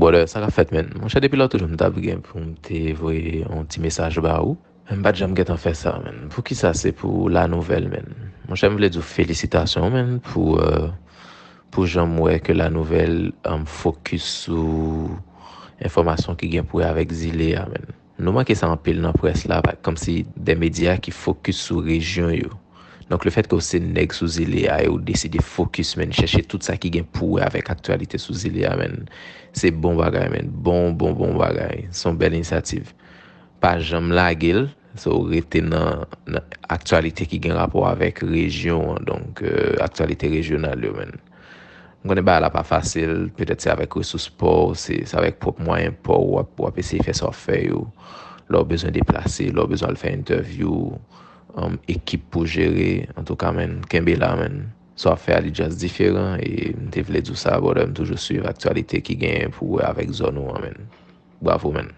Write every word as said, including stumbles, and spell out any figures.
Brother, sa k ap fèt, man? Monchè, depi lòt jou m t ap gen pou m te voye yon ti mesaj ba ou. M pa t janm gentan fè sa, man. Poukisa se pou la nouvèl, man? Monchè, m vle di w felisitasyon, man, pou, euh, pou jan m wè ke la nouvèl, um, fokis sou enfòmasyon ki gen pou wè avèk zile a, man. Nou manke sa anpil nan près la, pa, kòmsi de medya ki fokis sou rejyon yo. Donk, lefètke w se nèg sou zile a e w deside fokis, man, chèche tout sa ki gen pou wè avèk aktyalite sou zile a, man, se bon bagay, man. Bon, bon, bon bagay. Se yon bèl inisyativ. Pa janm lage l, so rete nan, nan aktyalite ki gen rapò avèk rejyon an, donk, euh, aktyalite rejyonal yo, man. M konnen bagay la pa fasil, petèt se avèk resous pa w, se, se avèk pwòp mwayen pa w, w ap, w ap eseye fè sa w ap fè yo. Lè w bezwen deplase, lè w bezwen al fè entèvyou, um, ekip pou jere, antouka, man, kenbe la, man. Sa w ap fè a, li just diferan, e m te vle di w sa, brother, m toujou swiv aktyalite ki genyen pou wè avèk zòn ou an, man. Bravo, man.